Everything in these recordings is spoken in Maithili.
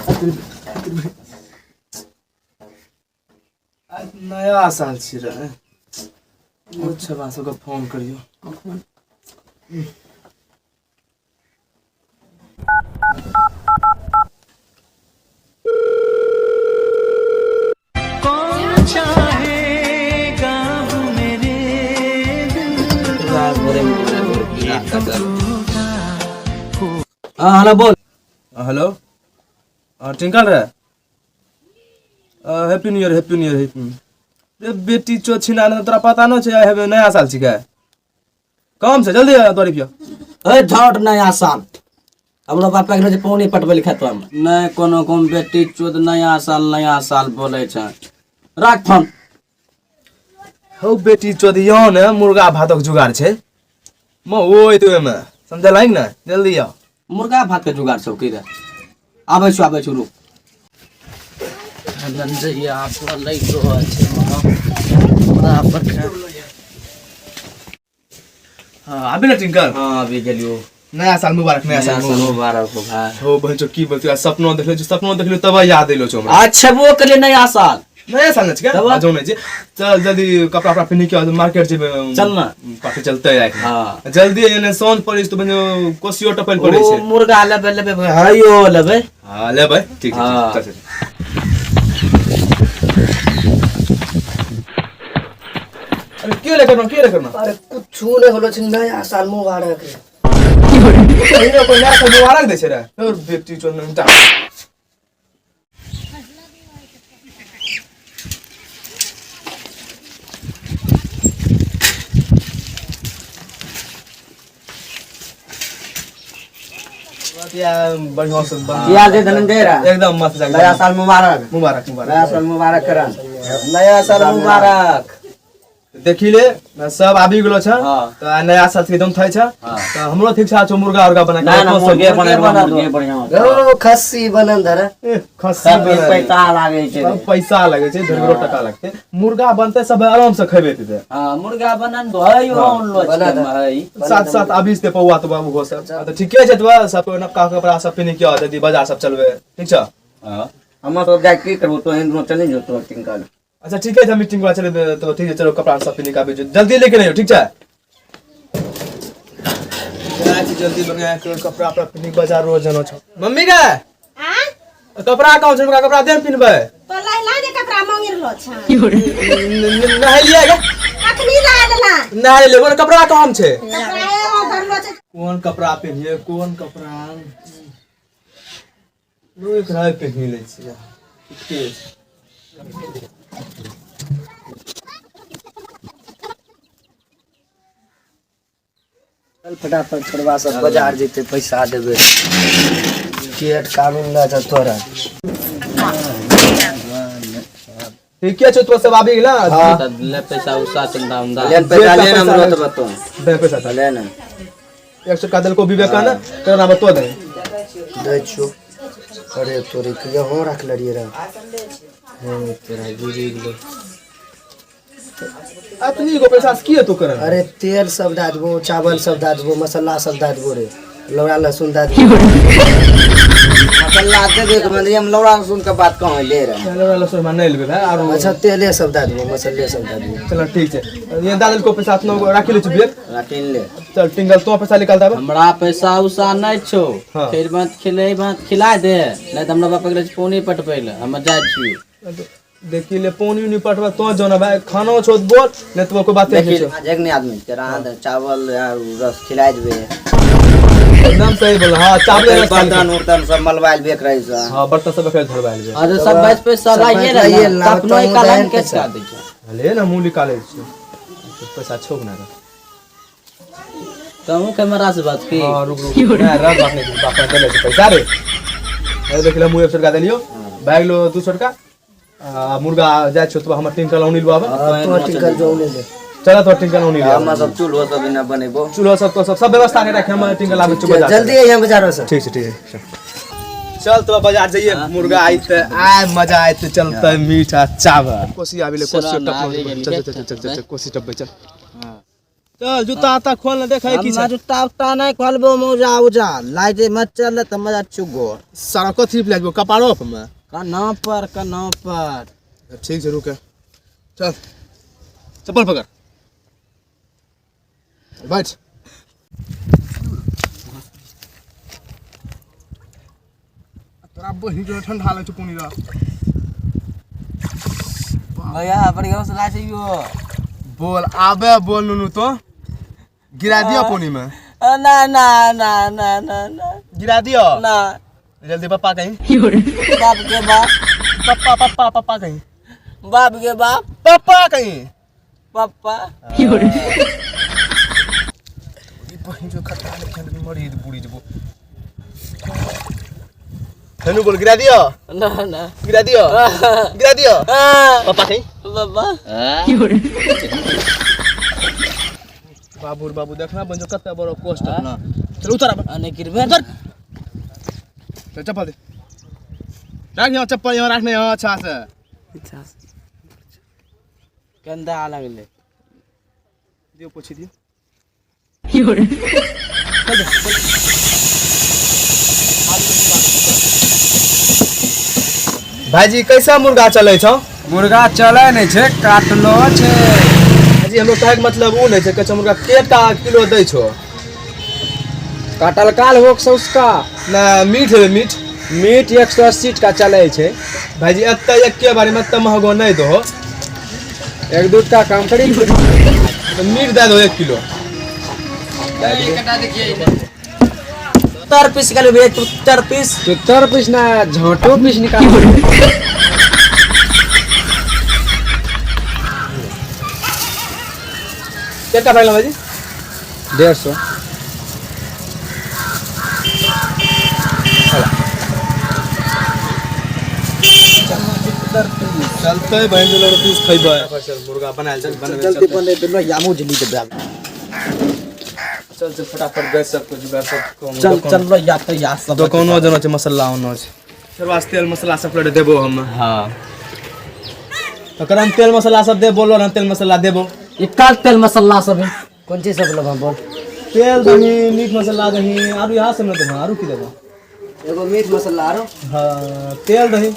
आइ नया साल छी रे अच्छा बा सबके फोन करियो। हाँ हेलो बोल। हेलो टिंकल रे, happy new year, happy new year, happy new रे बेटी चो छिना ने तोरा पता न छै हेबे नया साल छिकै। कम से जल्दी आ तोरी पियो। ए झट नया साल हमरो बाप के जे पानी पटबै ले खेतवा में नहीं कोनो कोन बेटी चोद नया साल नया साल बोले छै। राख फोन। हौ बेटी चोद यो ने मुर्गा भातक जुगाड़ छै म ओ एते ओहिमे समझल है ने जल्दी आओ। मुर्गा भात के जुगाड़ छौ की रे? आबै छु आबै छु रुक। हाँ आबे ना टिंकल। हाँ अभी गेलियो। नया साल मुबारक। नया साल मुबारक हो भाई। हो बहन चो की बोलती सपनो देखलो छो, सपनो देखलो तब याद एलो छो हमरा। अच्छा वो के लिए नया साल। नया साल न छिकै? तब? जो नहीं छी। चल जल्दी कपड़ा उपड़ा पहिन के मार्केट जेबै। चल ना। पाछे चलते आइ। हाँ। जल्दी एने साँझ पड़ै छै तऽ बहन कोसियो टपल पड़ै ओ छै। मुर्गा लेबै लेबै हयो लेबै। हाँ लेबै ठीक छै, हाँ। चल, चल, चल। अरे के ले करना के ले करना? अरे कुछ नहीं होलो छै नया साल मुबारक रे। पहिने कोई नया साल मुबारक दै छै रे। और बेटी चोर नंटा। बढ़िया से बन। की हाल छै धनंजय रा? एकदम मस्त जाग। नया साल मुबारक। मुबारक मुबारक। नया साल मुबारक करन। नया साल मुबारक। देखी ले सब आबि गेलो छ। हाँ। त आ नया साल के एकदम थई छ। हाँ। त हमरो ठीक छ मुर्गा उर्गा बना के ना ना अपनो सब मुर्गे मुर्गे बना मुर्गे बढ़िया। ओ खस्सी बनल धरा। ए, खस्सी सब बना पैसा लागे छै। सब पैसा लगे छै ढेरो टका लगते। मुर्गा बनते सब आराम से खेबे पीबे। हां मुर्गा बनन धोय हो बना दे। है। साथ साथ आबि ते पौआ तो बाबू हो सब। त ठीके छै तो सब नबका कपड़ा सब पहिन के आ जल्दी बाजार सब चलबे ठीक छ। हां हम सब जाय की करबो तो एहन चली जो तो टिंकल। अच्छा ठीक है मीटिंग वाला चले तो ठीक है चलो कपड़ा सब पहिन के आबि जल्दी लेके नहीं ठीक छै। जाइ छी जल्दी बना के कपड़ा उपड़ा पहिन के बाजार रोज जाना छ। मम्मी गे कपड़ा कहाँ छै? हमरा कपड़ा दे पिन्हबै। तो लाई ला जे कपड़ा मांगि रहलो छ। नहेलियै गे? अखनी ला देला। नहा लेलियै, बोल कपड़ा कहाँ छै? कपड़ा एगो धरलो छै। कोन कपड़ा पिन्हियै कोन कपड़ा? लोक राय पिन्हि लै छियै। ठीके छै। चल फटाफट छोड़वा सब बाजार जेते पैसा देबे। केट कानून ना छ तोरा। ठीके छै तो सब आबि गेला। हाँ। ले पैसा उसा चंदा उंदा। ले पैसा ले ना हमरो तो बतो। दे पैसा ले ना। 100 का देलको विवेकानंद तेरा नाम बतो दे। दै छो। अरे तोरे के यहाँ रख लरिए रे। हां तोरा गिरी गेलो। अतनी गो पैसा से की हेतौ करन? अरे तेल सब दए देबो चावल सब दए देबो मसाला सब दए देबो रे लौड़ा लहसुन दए देबो। मसाला देबे के मतलब हम लौड़ा लहसुन के बात कहाँ ले रहे। लौड़ा लहसुन हम नहीं लेबे भाई आरो। अच्छा तेले सब दए देबो मसाले सब दए देबो। चल ठीक छै। ये दए देलको पैसा अतनो राखि लै छी बेग। राखि ले। चल टिंगल तो पैसा निकाल देबे। हमरा पैसा उसा नहीं छौ। हाँ। खेल मत खिले मत खिला दे नहीं त हमरा बाप के पानी पटबै ले हम जाइ छी। देखी ले पानी उनी पटवा तो जाना भाई खाना छो बोल नहीं तो कोई बात नहीं देखी छो। आज एक नहीं आदमी तेरा हाथ चावल और रस खिलाय देबे। एकदम सही बोल। हां चावल रस खिलाय बर्तन उर्तन सब मलवाइल बेक रही छ। हां बर्तन सब बेक धरवाइल बे। अरे सब बैच पैसा सब लाइए बैच लाइए रहे ना, अपनो तो निकाल उधर के पैसा। का दै छै। ले ना मुंह निकाले छी पैसा छो ना रे। तहु कैमरा से बात की। हां रुक रुक ना रख बात नहीं बाप ने देले छै पैसा रे। अरे देख ले मुंह 100 टका देलियो बैग लो 200 टका आ मुर्गा जाय छो तो हमर टिंकल औनी लुआबे। तो टिंकल जो औनी ले। चल तो टिंकल औनी ले। हम सब चूल्हो सब बिना बनेबो। चूल्हो सब तो सब सब व्यवस्था के राखे हम टिंकल आबे छो बाजार। जल्दी आइए बाजार से। ठीक छै ठीक छै चल तो बाजार जाइए मुर्गा आइत आय मजा आइत चलते मीठा चावल। कोसी आबि ले कोसी टप चल चल चल चल चल कोसी टपबे चल। हां। चल जूता आता खोल ना देखै की हमरा छै। जूता उता नहीं खोलबो, मोजा उजा लाइ जे मत चल त मजा चुगो। सारा कथी ले जेबो कपारो पर में? कना पर, कना पर। ठीक छै, रुके, चल चप्पल पकड़ बैठ। तोरा बहिन जो ठंडा लगै छौ पानी रा। भैया बढ़िया से ला चाहियो। बोल आबे, बोल नुनू, तो गिरा दियो पानी में। ना ना ना ना ना ना। गिरा दियो। ना। जल्दी पप्पा कहीं। बाप के बाप। पप्पा पप्पा पप्पा कहीं। बाप के बाप। पप्पा कहीं। पप्पा। ई बहिन जो खतरा नहीं मरी बुढ़ी जबो। हेनु बोल, गिरा दियो। ना ना। गिरा दियो, गिरा दियो। पापा कहीं। बाबा। बाबू बाबू देखना बंजो कते बड़ो कष्ट अपना। चल उतर अब। अने गिरबे। उतर, चल चप्पल दे, राख यहाँ चप्पल, यहाँ रखने यहाँ। अच्छा से। गंदा लगले। दियो, पोछी दियो। भाईजी, कैसा मुर्गा चलै छौ? मुर्गा चलै नहि छै, काटलो छै। भाईजी, हमरो कहैके मतलब उ नहि छै। कहै छौ मुर्गा के टा किलो दै छौ? कटलका लेबो कि सौसका? ना, मीट हेबै, मीट। मीट 180 टका चलै छै। भाईजी, एतऽ एके बारी में एते महगो नहि दहो। एक दू टका कम करी। तऽ मीट दए दहो 1 किलो। 70 पीस निकालू भैया, 70 पीस। 70 पीस ना, झाटो पीस निकाल। केटा भए गेल भाईजी? 150। चलते बहन जो पीस खैबै। चल मुर्गा बनायल, चल बनबै। जल्दी बने दे, यामू जली दे। चल चल फटाफट, गैस सब के जुगाड़ सब कम। चल चल या तो या सब। दोकानो जाना छै, मसाला आना छै। फेर तेल मसाला सब लऽ देबो हम। हाँ। तकर हम तेल मसाला सब दे बोलो ना, तेल मसाला देबो। इक्का तेल मसाला सब है। कौन चीज सब लेबा बोल? तेल दही, मीट मसाला दही, आरू यहाँ सब न देबो, आरू की देबो? एगो मीट मसाला आरो। हाँ, तेल दही।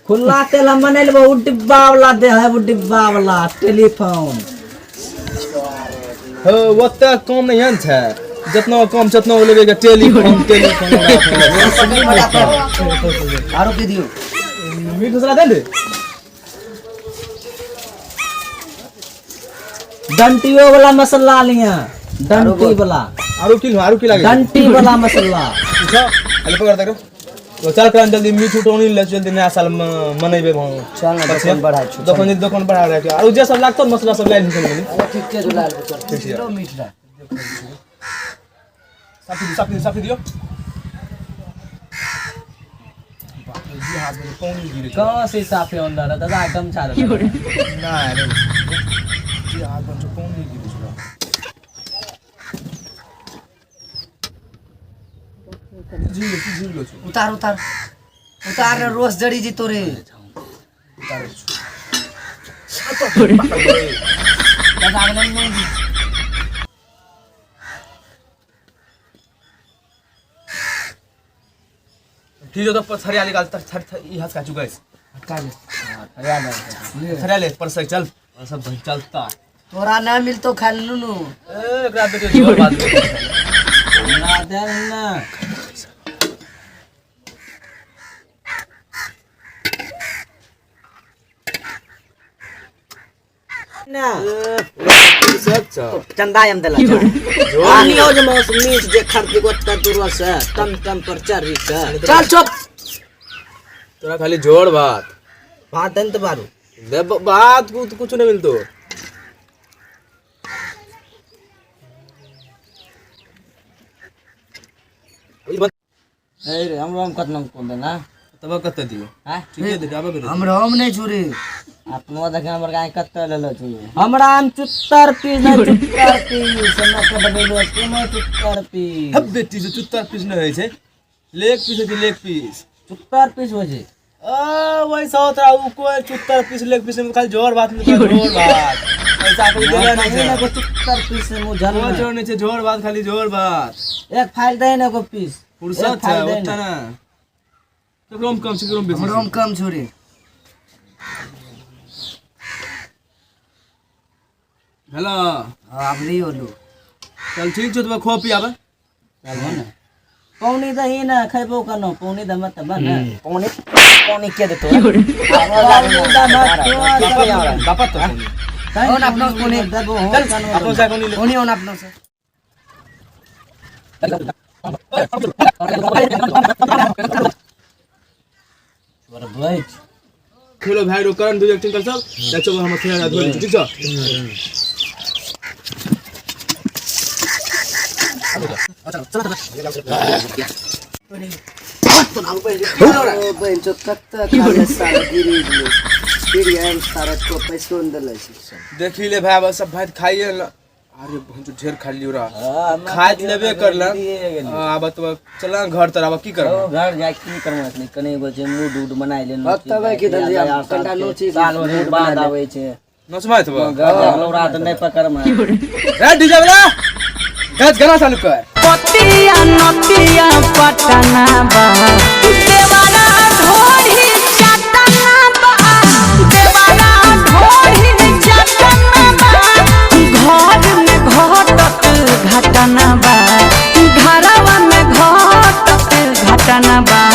खुला तेल हम बनेलबो, उ डिब्बा वाला दे है, वो डिब्बा वाला टेलीफोन। हो, ओते कम नहीं हन छै, जितना कम जितना लेबे के टेलीफोन टेलीफोन। आरो की दियो? मीट मसाला दे दे। डंटियो वाला मसाला लिया, डंटी वाला। आरू की आरू की लागे? डंटी वाला मसाला। पूछो, अरे पकड़ दे तो चल कर जल्दी मीठ उठौनी ले, जल्दी नया साल में मनेबे भाव। चल ना, दुकान बढ़ाइ छु। दोकान दोकान बढ़ा रहे आरू जे सब लागतो मसाला सब ले लिहन। ठीक छै, ला लेबो, चल। ठीक छै। किलो मीट ला। साफी दियो, साफी दियो, साफी दियो। बाप रे, जी हाथ में पानी गिरे छै। कहाँ से साफे अंदर है दादा, गमछा दे। ना रे, जी हाथ में जो पानी गिरे छै। जी जी लो छु। उतार उतार उतार रे, रोस जड़ी जी तोरे। उतारे छु। दादा अगले में। ठीक हो तो थरिया निकाल, थर थर ई हाथ का चुकाइस। हटका ले, हरिया ले। थरिया ले पर से चल और सब भाई चलता। तोरा ना मिलतो खा लूनू। ए, एकरा बेटे जोर बात। ना दे ना। ना। सब छ। चंदा हम देला। आनियो जे मौस मीट जे खरीद को दूर से टम टम पर चढ़ी के। चल चुप। तोरा खाली जोड़ भात। भात देन तो बारू। दे भात कुछ कुछ नहीं मिलतो। ए रे, हमरो हम कतना कोन देना? तब कते दियो? हैं? ठीक है, दे आबे दे। हमरो हम नहीं छुरी अपनो देखे, हमर गाय कते लेलो छु। हमरा हम चुत्तर पीस नहीं, चुत्तर पीस हमरा के बनेलो कोनो चुत्तर पीस। अब बेटी से चुत्तर पीस नहीं होइ छै, लेग पीस होइ छै, लेग पीस। चुत्तर पीस होइ छै। आ वही सौ तोरा उ कोई चुत्तर पीस लेग पीस में खाली जोर भात में, जोर भात। पैसा कोई देले नहीं दही छै। ने एगो चुक्कर पीस मुँह झल कोई जोर नहीं छै, झोर बात, खाली झोर बात। एक फाइल दे ने एगो पीस। फुर्सत एक छै फाइल दे ओते ने। ना। ककरो में कम छै, ककरो में बेसी हमरो छै। में कम छोड़े। हेलो। हाँ, अब नहीं होलो। चल ठीक छौ, तो खो पी आबे। पौनी दही ने खैबो कनो पौनी दम तब ने। पौने पौने के देतो? पौनी दम। बापा तो कौन अपनो से पौनी? देबो हो। चल अपनो से कोनी ले। पौनी ऑन अपनो से। बैठ। खेलो भाई रो करण दू एक्टिंग कर सब जा चो, हम खेला धो ठीक छौ। बहन चो कत्ता खाले सारा गिरी गेलै, फिर आयल सारा को पैसो न देले छै। देखी ले भाई, बस सब भाई खाइए न। अरे भंजू ढेर खा लियो रा, खाइत लेबे करला। आब तो चला घर तर, आब की करब? घर जाय की करबो? एखनी कनी गो जे मूड उड बनाय ले। तबे की दल कनिटा नोची। साल भर बाद आबै छै। नचमाय तब घर जाय लौरा तऽ नहि पकड़मे। रे डीजे वाला, गज गाना चालू कर। पतिया नतिया पटना बा, देवारा ढोरी चटना बा, देवारा ढोरी चटना बा, घर में घटत घटना बा, घरवा में घटत घटना बा।